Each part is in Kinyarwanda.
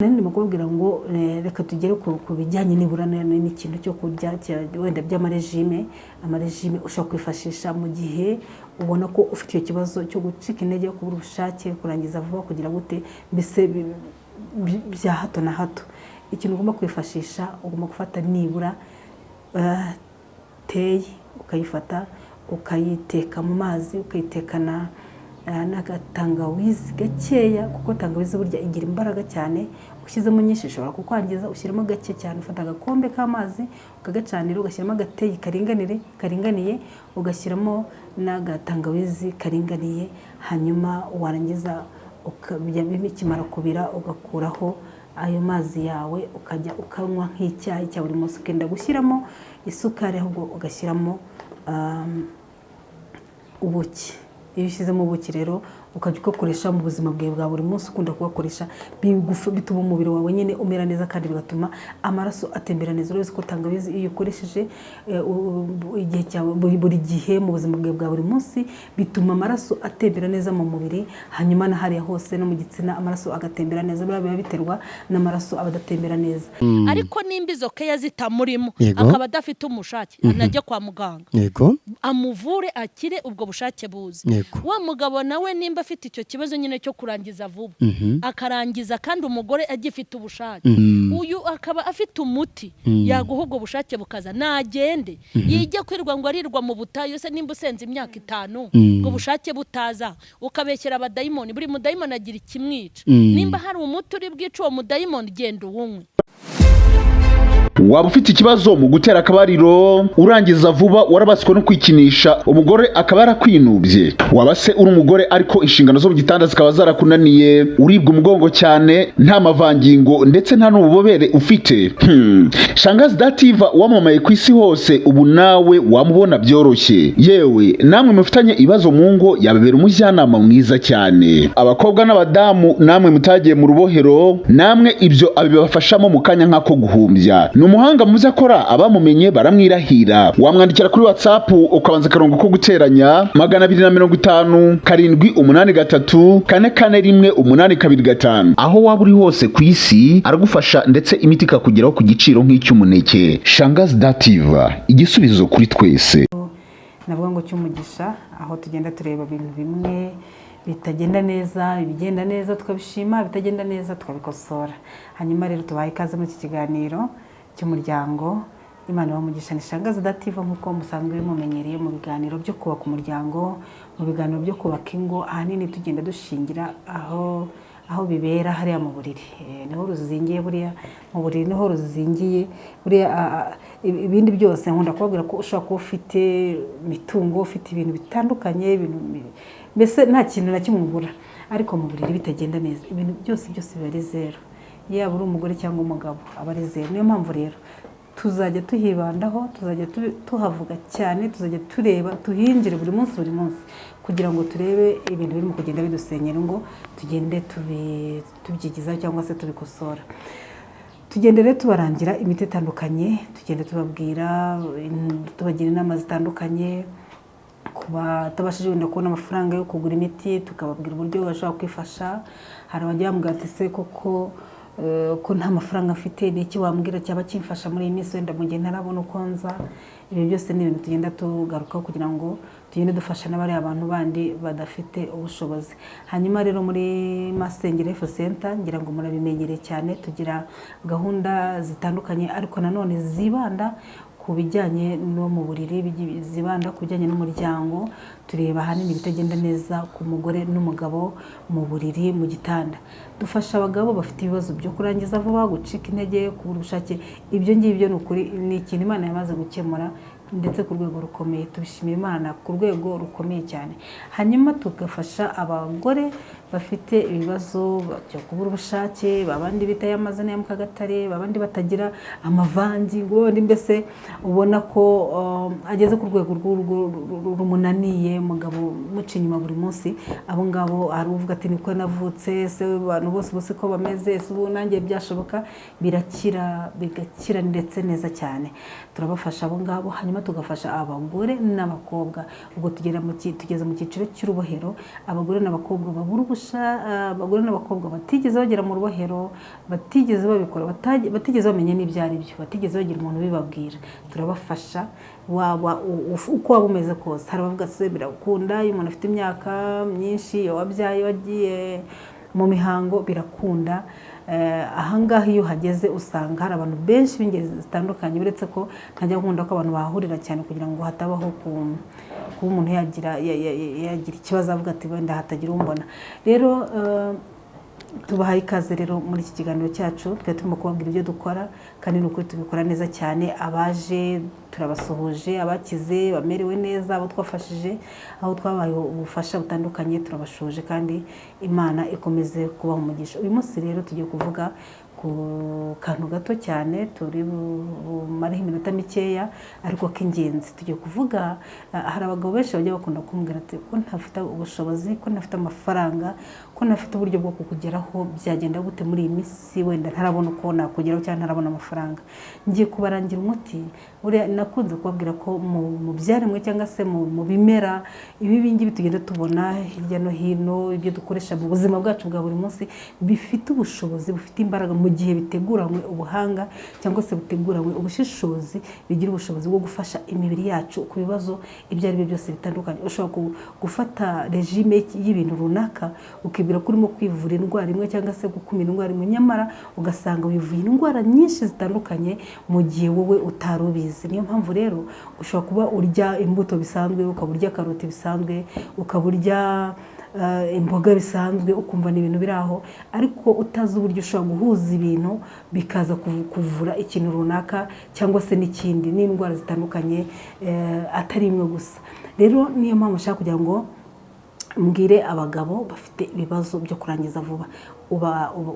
Nari ndimo kubabwira ngo reka tugere ku bijyanye nibura n'ikintu cyo kurya wenda by'amarégime. Amarégime ushobora kwifashisha mu gihe ubona ko ufite icyo kibazo cyo gucika intege, kubura ubushake, kurangiza vuba, kugira gute, mbese bya hato na hato. Ikintu ugomba kwifashisha, ugomba gufata nibura teyi, ukayifata ukayiteka mu mazi, ukayitekana n'agatangawizi gakeya, kuko tangawizi burya igira imbaraga cyane. Ushyizemo nyinshi ishobora kukwangiza. Ushyiramo gake cyane. Ufata agakombe k'amazi ukagacanira, ugashyiramo agateyi karinganiye, ugashyiramo n'agatangawizi karinganiye. Hanyuma warangiza, bikimara kubira, ugakuraho ayo mazi yawe, ukajya ukanywa nk'icyayi cya buri munsi. Ukenda gushyiramo isukari, ahubwo ugashyiramo ubuki. Iyo ushyizemo ubuki rero, ukajya ugakoresha mu buzima bwawe bwa buri munsi, ukunda kugakoresha, bituma umubiri wawe nyine umera neza kandi bigatuma amaraso atembera neza. Urabizi ko tangawizi iyo ukoresheje igihe cyawe buri gihe mu buzima bwawe bwa buri munsi, bituma amaraso atembera neza mu mubiri, hanyuma na hariya hose no mu gitsina amaraso agatembera neza. Buriya biba biterwa n'amaraso aba adatembera neza. Ariko nimba izo keya zitamurimo, akaba adafite umushake, anajya kwa muganga, amuvure akire, ubwo bushake buze. Wa mugabo nawe nimba afite icyo kibazo nyine cyo kurangiza vuba, akarangiza kandi umugore agifite ubushake, uyu akaba afite umuti yaguha ubwo bushake bukaza, nagende yijye kwirwa ngo arirwa mu butayu. Se nimba usenze imyaka 5, ubwo bushake butaza, ukabeshyera abadayimoni, buri mudayimoni agira ikimwica. Nimba hari umuti uri bwice uwo mudayimoni, genda uwunywe. Waba ufite ikibazo mu gutera akabariro, urangiza vuba, warabaswe no kwikinisha, umugore akaba yarakwinubye? Waba se uri umugore ariko inshingano zo mu gitanda zikaba zarakunaniye, uribwa umugongo cyane, nta mavangingo ndetse nta n'ububobere ufite? Shangazi Dativa wamamaye ku isi hose, ubu nawe wamubona byoroshye. Yewe, namwe mufitanye ibibazo mu ngo, yababera umujyanama mwiza cyane. Abakobwa n'abadamu namwe mutagiye mu rubohero, namwe ibyo abibafashamo mu kanya nk'ako guhumbya. Ni umuhanga mu byo akora, abamumenye baramwirahira. Wamwandikira kuri WhatsApp, ukabanza akarongo ko guteranya 250 783 441 825. Aho waba uri hose ku isi aragufasha, ndetse imiti ikakugeraho ku giciro nk'icy'umuneke. Shangazi Dativa, igisubizo kuri twese. Navuga ngo cy'umugisha, aho tugenda tureba ibintu bimwe bitagenda neza, ibigenda neza tukabishima, ibitagenda neza tukabikosora. Hanyuma rero tubaye ikaze muri iki kiganiro cy'umuryango. Imana ibahe. Ni Shangazi Dativa nk'uko musanzwe mumenyereye mu biganiro byo kubaka umuryango, mu biganiro byo kubaka ingo. Ahanini tugenda dushingira aho bibera, hariya mu buriri. Niho ruzingiye buriya, mu buriri niho ruzingiye buriya. Ibindi byose, nkunda kubabwira ko ushobora kuba ufite imitungo, ufite ibintu bitandukanye, ibintu mbese nta kintu na kimwe ubura, ariko mu buriri bitagenda neza, ibintu byose byose biba ari zero. Yaba uri umugore cyangwa umugabo, aba ari zero. Niyo mpamvu rero tuzajya tuhibandaho, tuzajya tuhavuga cyane, tuzajya tureba, tuhinjire buri munsi buri munsi, kugira ngo turebe ibintu birimo kugenda bidusenyera, ngo tugende tubyigizaho cyangwa se tubikosora. Tugenda rero tubarangira imiti itandukanye, tugenda tubabwira, tubagira inama zitandukanye. Ku batabashije wenda kubona amafaranga yo kugura imiti, tukababwira uburyo bashobora kwifasha. Hari abajya bambwira ati: "Se koko ko nta mafaranga mfite, ni iki wambwira cyaba kimfasha muri iyi minsi, wenda mu gihe ntarabona uko nza?" Ibi byose ni ibintu tugenda tugarukaho kugira ngo tugende dufasha n'abariya abantu bandi badafite ubushobozi. Hanyuma rero muri Masengeri Health Center, ngira ngo murabimenyereye cyane, tugira gahunda zitandukanye, ariko nanone zibanda ku bijyanye no mu buriri, zibanda ku bijyanye n'umuryango. Tureba ahanini ibitagenda neza ku mugore n'umugabo mu buriri, mu gitanda. Dufasha abagabo bafite ibibazo byo kurangiza vuba, gucika intege, kubura ubushake. Ibyo ngibyo ni ukuri ni ikintu Imana yamaze gukemura, ndetse ku rwego rukomeye. Tubishimira Imana ku rwego rukomeye cyane. Hanyuma tugafasha abagore bafite ibibazo byo kubura ubushake, babandi bita y'amazina ya Mukagatare, babandi batagira amavangingo, babandi mbese ubona ko ageze ku rwego rumunaniye, umugabo umuca inyuma buri munsi. Abo ngabo, hari uvuga ati: "Niko navutse se, abantu bose bose ko bameze, ese ubu nanjye byashoboka?" Birakira, bigakira ndetse neza cyane. Turabafasha abo ngabo. Hanyuma tugafasha abagore n'abakobwa. Ubwo tugeze mu cyiciro cy'urubohero, abagore n'abakobwa babura ubushake. gufasha abagore n'abakobwa batigeze bagera mu rubohero, batigeze babikora, batigeze bamenya n'ibyo ari byo, batigeze bagira umuntu ubibabwira. Turabafasha waba uko waba umeze kose. Hari abavuga se birakunda iyo umuntu afite imyaka myinshi, iyo wabyaye, wagiye mu mihango, birakunda. Ahangaha iyo uhageze usanga hari abantu benshi b'ingeri zitandukanye, uretse ko ntajya nkunda ko abantu bahahurira cyane kugira ngo hatabaho kuba umuntu yagira ikibazo avuga ati wenda hatagira umbona. Rero tubahaye ikaze rero muri iki kiganiro cyacu, twari turimo kubabwira ibyo dukora kandi ni ukuri tubikora neza cyane. Abaje turabasuhuje, abakize bamerewe neza, abo twafashije, aho twabaye ubufasha butandukanye turabashoje, kandi Imana ikomeze kubaha umugisha. Uyu munsi rero tugiye kuvuga ku kantu gato cyane, turi bumareho iminota mikeya ariko k'ingenzi. Tugiye kuvuga, hari abagabo benshi bajya bakunda kumbwira ati ko ntafite ubushobozi, ko ntafite amafaranga, ko ntafite uburyo bwo kukugeraho, byagenda gute muri iyi minsi, wenda ntarabona uko nakugeraho cyangwa ntarabona amafaranga. Ngiye kubarangira umuti. Buriya nakunze kubabwira ko mu byaremwe cyangwa se mu bimera, ibi ngibi tugenda tubona hirya no hino, ibyo dukoresha mu buzima bwacu bwa buri munsi, bifite ubushobozi, bufite imbaraga mu gihe biteguranywe ubuhanga cyangwa se buteguranywe ubushishozi, bigira ubushobozi bwo gufasha imibiri yacu ku bibazo ibyo ari byo byose bitandukanye. Ushobora gufata regime y'ibintu runaka ukibwira ko urimo kwivura indwara imwe cyangwa se gukumira indwara imwe, nyamara ugasanga wivuye indwara nyinshi zitandukanye mu gihe wowe utari ubizi. Niyo mpamvu rero ushobora kuba urya imbuto bisanzwe, ukaba urya karoti bisanzwe, ukaba urya imboga bisanzwe, ukumva ni ibintu biri aho, ariko utazi uburyo ushobora guhuza ibintu bikaza kuvura ikintu runaka cyangwa se n'ikindi, n'indwara zitandukanye atari imwe gusa. Rero niyo mpamvu nshaka kugira ngo mbwire abagabo bafite ibibazo byo kurangiza vuba.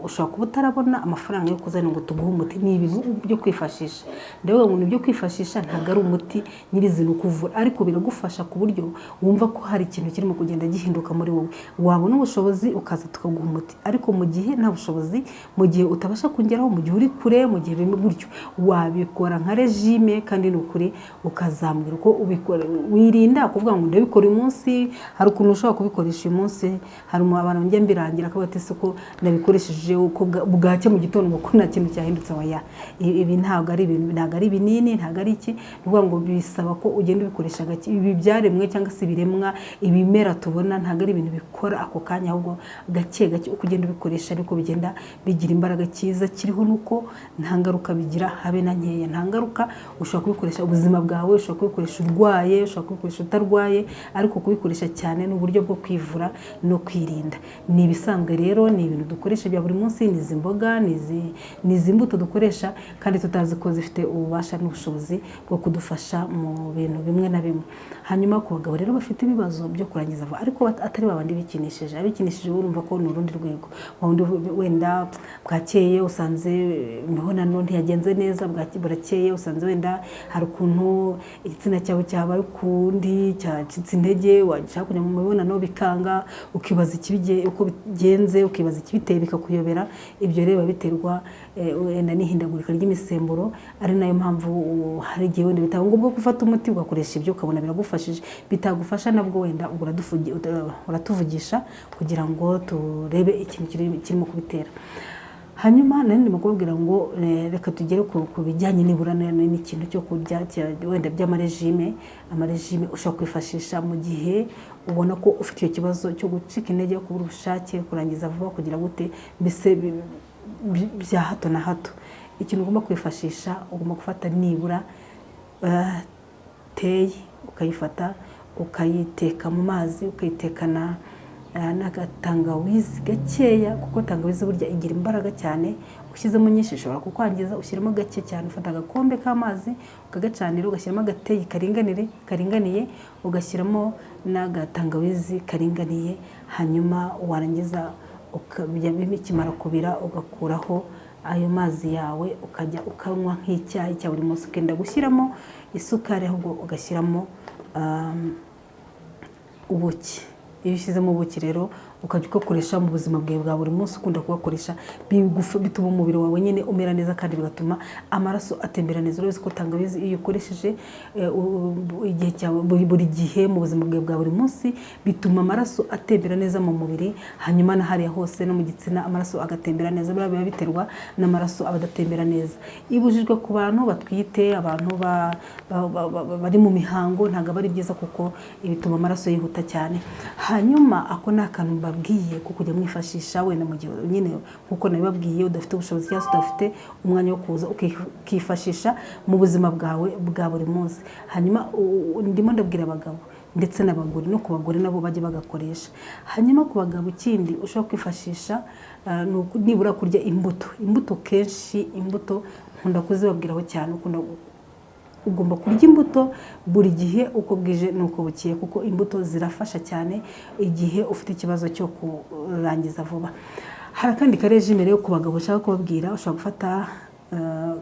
Ushobora kuba utarabona amafaranga yo kuzana ngo tuguhe umuti, ni ibintu byo kwifashisha. Ndavuga ngo ibyo kwifashisha ntabwo ari umuti nyirizina ukuvura, ariko biragufasha ku buryo wumva ko hari ikintu kirimo kugenda gihinduka muri wowe. Wabona ubushobozi ukaza tukaguha umuti, ariko mu gihe nta bushobozi, mu gihe utabasha kongeraho, mu gihe uri kure, mu gihe bimwe gutyo, wabikora nka regime kandi ni ukuri ukazambwira uko ubikora. Wirinda kuvuga ngo ndabikora uyu munsi, hari ukuntu ushobora kubikoresha uyu munsi. Hari abantu njya mbirangira akavuga ati siko nabikoresheje uko bwacye mu gitondo ngo nta kintu cyahindutse. Oya, ibi ntabwo ari ibintu, ntabwo ari ibinini, ntabwo ari iki, ni ngo bisaba ko ugenda ubikoresha gake. Ibi byaremwe cyangwa se ibiremwa, ibimera tubona ntabwo ari ibintu bikora ako kanya, ahubwo gake gake uko ugenda ubikoresha ariko bigenda bigira imbaraga. Cyiza kiriho nuko nta ngaruka bigira habe na nkeya, nta ngaruka. Ushobora kubikoresha ubuzima bwawe, ushobora kubikoresha urwaye, ushobora kubikoresha utarwaye, ariko kubikoresha cyane ni uburyo bwo kwivura no kwirinda. Ni ibisanzwe rero, ni ibintu dukoresha bya buri munsi, ni izi mboga, ni izi mbuto dukoresha kandi tutazi ko zifite ububasha n'ubushobozi bwo kudufasha mu bintu bimwe na bimwe. Hanyuma ku bagabo rero bafite ibibazo byo kurangiza vuba, ariko atari babandi bikinishije, abikinishije urumva ko ni urundi rwego. Wenda bwakeye usanze imibonano ntiyagenze neza, burakeye usanze wenda hari ukuntu igitsina cyawe cyabaye ukundi, cyacitse intege, washaka kujya mu mibonano bikanga, ukibaza uko bigenze, ukibaza ikibiteye bikakuyobera. Ibyo rero biterwa wenda n'ihindagurika ry'imisemburo, ari nayo mpamvu hari igihe wenda bitaba ngombwa gufata umuti, ugakoresha ibyo ukabona biragufashije. Bitagufasha nabwo wenda uratuvugisha kugira ngo turebe ikintu kirimo kubitera. Hanyuma nari ndimo kubabwira ngo reka tugere ku bijyanye nibura n'ikintu cyo kurya wenda by'amarejime. Amarejime ushobora kwifashisha mu gihe ubona ko ufite icyo kibazo cyo gucika intege, kubura ubushake, kurangiza vuba, kugira gute, mbese bya hato na hato. Ikintu ugomba kwifashisha, ugomba gufata nibura teyi, ukayifata ukayiteka mu mazi, ukayitekana n'agatangawizi gakeya, kuko tangawizi burya igira imbaraga cyane. Ushyizemo nyinshi ishobora kukwangiza, ushyiramo gake cyane. Ufata agakombe k'amazi ukagacanira, ugashyiramo agateyi karinganiye, ugashyiramo n'agatangawizi karinganiye, hanyuma warangiza bikimara kubira ugakuraho ayo mazi yawe, ukajya ukanywa nk'icyayi cya buri munsi. Ukenda gushyiramo isukari, ahubwo ugashyiramo ubuki. Iyo ushyizemo ubuki rero ukajya ugakoresha mu buzima bwawe bwa buri munsi, ukunda kugakoresha, bituma umubiri wawe nyine umera neza kandi bigatuma amaraso atembera neza. Urabizi ko tangawizi iyo ukoresheje igihe cyawe buri gihe mu buzima bwawe bwa buri munsi, bituma amaraso atembera neza mu mubiri, hanyuma na hariya hose no mu gitsina amaraso agatembera neza. Biriya biba biterwa n'amaraso aba adatembera neza. Ibujijwe ku bantu batwite, abantu bari mu mihango, ntabwo aba ari byiza kuko bituma amaraso yihuta cyane. Hanyuma ako ni akantu mbabwiye ko kujya mwifashisha wenda mu gihe nyine nkuko nabibabwiye udafite ubushobozi cyangwa se udafite umwanya wo kuza, ukifashisha mu buzima bwawe bwa buri munsi. Hanyuma ndimo ndabwira abagabo ndetse n'abagore, no ku bagore nabo bajye bagakoresha. Hanyuma ku bagabo ikindi ushobora kwifashisha ni nibura kurya imbuto. Imbuto kenshi, imbuto nkunda kuzibabwiraho cyane, ugomba kurya imbuto buri gihe uko bwije n'uko bukeye, kuko imbuto zirafasha cyane igihe ufite ikibazo cyo kurangiza vuba. Hari akandi karejime rero ku bagabo ushaka kubabwira. Ushobora gufata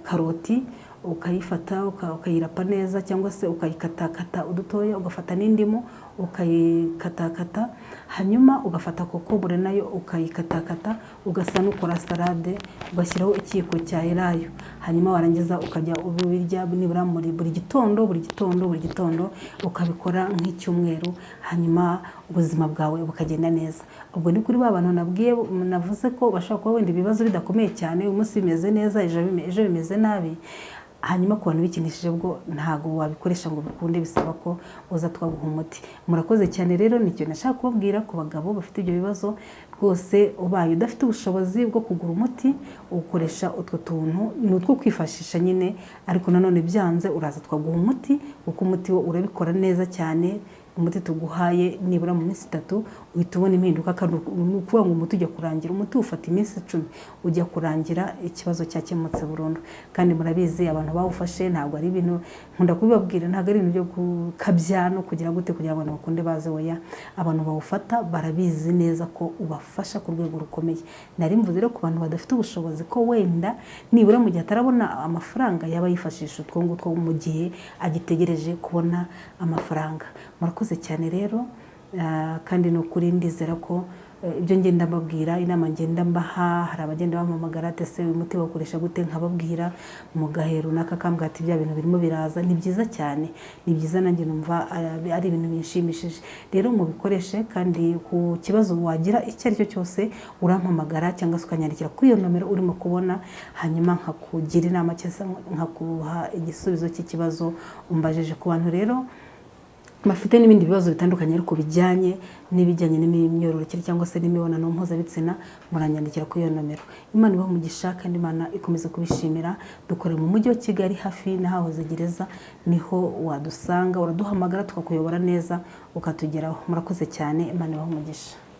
karoti ukayifata ukayirapa neza, cyangwa se ukayikatakata udutoya, ugafata n'indimu ukayikatakata, hanyuma ugafata kokombure nayo ukayikatakata, ugasa n'ukora salade, ugashyiraho ikiyiko cya elayo, hanyuma warangiza ukajya ubirya nibura muri buri gitondo, buri gitondo, buri gitondo, ukabikora nk'icyumweru, hanyuma ubuzima bwawe bukagenda neza. Ubwo ni kuri ba bantu nabwiye, navuze ko bashobora kuba wenda ibibazo bidakomeye cyane, uyu munsi bimeze neza, ejo bimeze nabi. Hanyuma ku bantu bikinishije bwo ntabwo wabikoresha ngo bikunde, bisaba ko uza twaguha umuti. Murakoze cyane rero, nicyo nashaka kubabwira ku bagabo bafite ibyo bibazo. Rwose ubaye udafite ubushobozi bwo kugura umuti, ukoresha utwo tuntu, ni utwo kwifashisha nyine, ariko nanone byanze uraza twaguha umuti, kuko umuti wo urabikora neza cyane. Umuti tuguhaye nibura mu minsi 3 uhita ubona impinduka, kandi ni ukuvuga ngo umuti ujya kurangira, umuti ufata iminsi 10 ujya kurangira ikibazo cyakemutse burundu. Kandi murabizi abantu bawufashe, ntabwo ari ibintu nkunda kubibabwira, ntabwo ari ibintu byo gukabya no kugira gute kugira ngo abantu bakunde baze, oya, abantu bawufata barabizi neza ko ubafasha ku rwego rukomeye. Nari mvuze rero ku bantu badafite ubushobozi ko wenda nibura mu gihe atarabona amafaranga yaba yifashisha utwo ngutwo mu gihe agitegereje kubona amafaranga. Murakoze cyane rero, kandi ni ukuri ndizera ko ibyo ngenda mbabwira, inama ngenda mbaha, hari abagenda bampamagara ati ese uyu muti bawukoresha gute, nkababwira mu gahe runaka, akambwira ati bya bintu birimo biraza. Ni byiza cyane, ni byiza, nanjye numva ari ibintu binshimishije. Rero mubikoreshe, kandi ku kibazo wagira icyo ari cyo cyose urampamagara cyangwa se ukanyandikira kuri iyo nomero urimo kubona, hanyuma nkakugira inama cyangwa nkakuha igisubizo cy'ikibazo umbajije. Ku bantu rero bafite n'ibindi bibazo bitandukanye ariko bijyanye n'ibijyanye n'imyororokere cyangwa se n'imibonano mpuzabitsina, muranyandikira kuri iyo nomero. Imana ibahe umugisha kandi Imana ikomeze kubishimira. Dukorera mu mujyi wa Kigali hafi n'ahahoze gereza, niho wadusanga, uraduhamagara tukakuyobora neza ukatugeraho. Murakoze cyane, Imana ibahe umugisha.